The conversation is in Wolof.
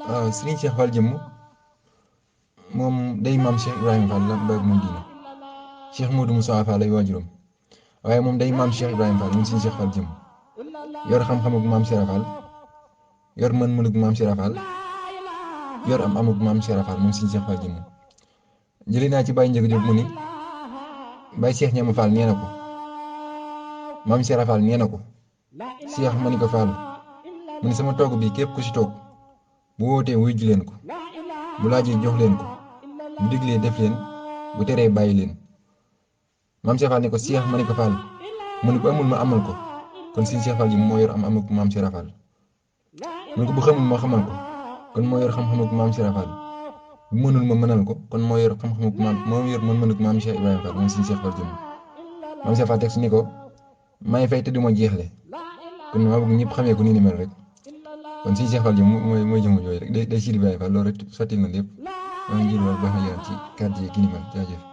waaw Serigne Cheikh Fall jëmm moom day maam Cheikh Ibrahima Fall la Baye Mouridina Cheikh Modou Moussa Fall lay waajuram waaye moom day maam Cheikh Ibrahima Fall moom Serigne Cheikh Fall jëmm yor xam-xamug maam Cheikh Fall yor mën-mënug maam Cheikh Fall yor amug maam Cheikh Fall moom Serigne Cheikh Fall jëmm jëlee naa ci Baye Ndiaga Diop mu ni Baye Cheikh Ñama Fall nee na ko maam Cheikh Fall nee na ko Cheikh ma ni ko Fall mu ni sama toog bii képp ku si toog bu wootee wuy ju leen ko bu laajee jox leen ko bu diglee def leen bu teree bàyyi leen maam Cheikh Fall ne ko Cheikh ma ni ko Fall mu ni bu amul ma amal ko kon Serigne Cheikh Fall ji moo yor amuk maam Cheikh Fall mu ni ko bu xamul ma xamal ko kon moo yor xam-xamuk maam Cheikh Fall bu mënul ma mënal ko kon moo yor xam-xamuk maam moo yor mën-mënuk maam Cheikh Ibrahima Fall moom Serigne Cheikh Fall jëmm maam Cheikh Fall teg si ni ko may fay te du ma jeexle kon maa bëgg ñëpp xamee ko nii ni mel rek kon Serigne Cheikh Fall jëmm mooy jëmm jooyu rek day Sidi Ibrahima Fall loolu rek sotti na lépp maa ngi jël wàllu baax na ci kàddu yi ki ni mel jaajëf.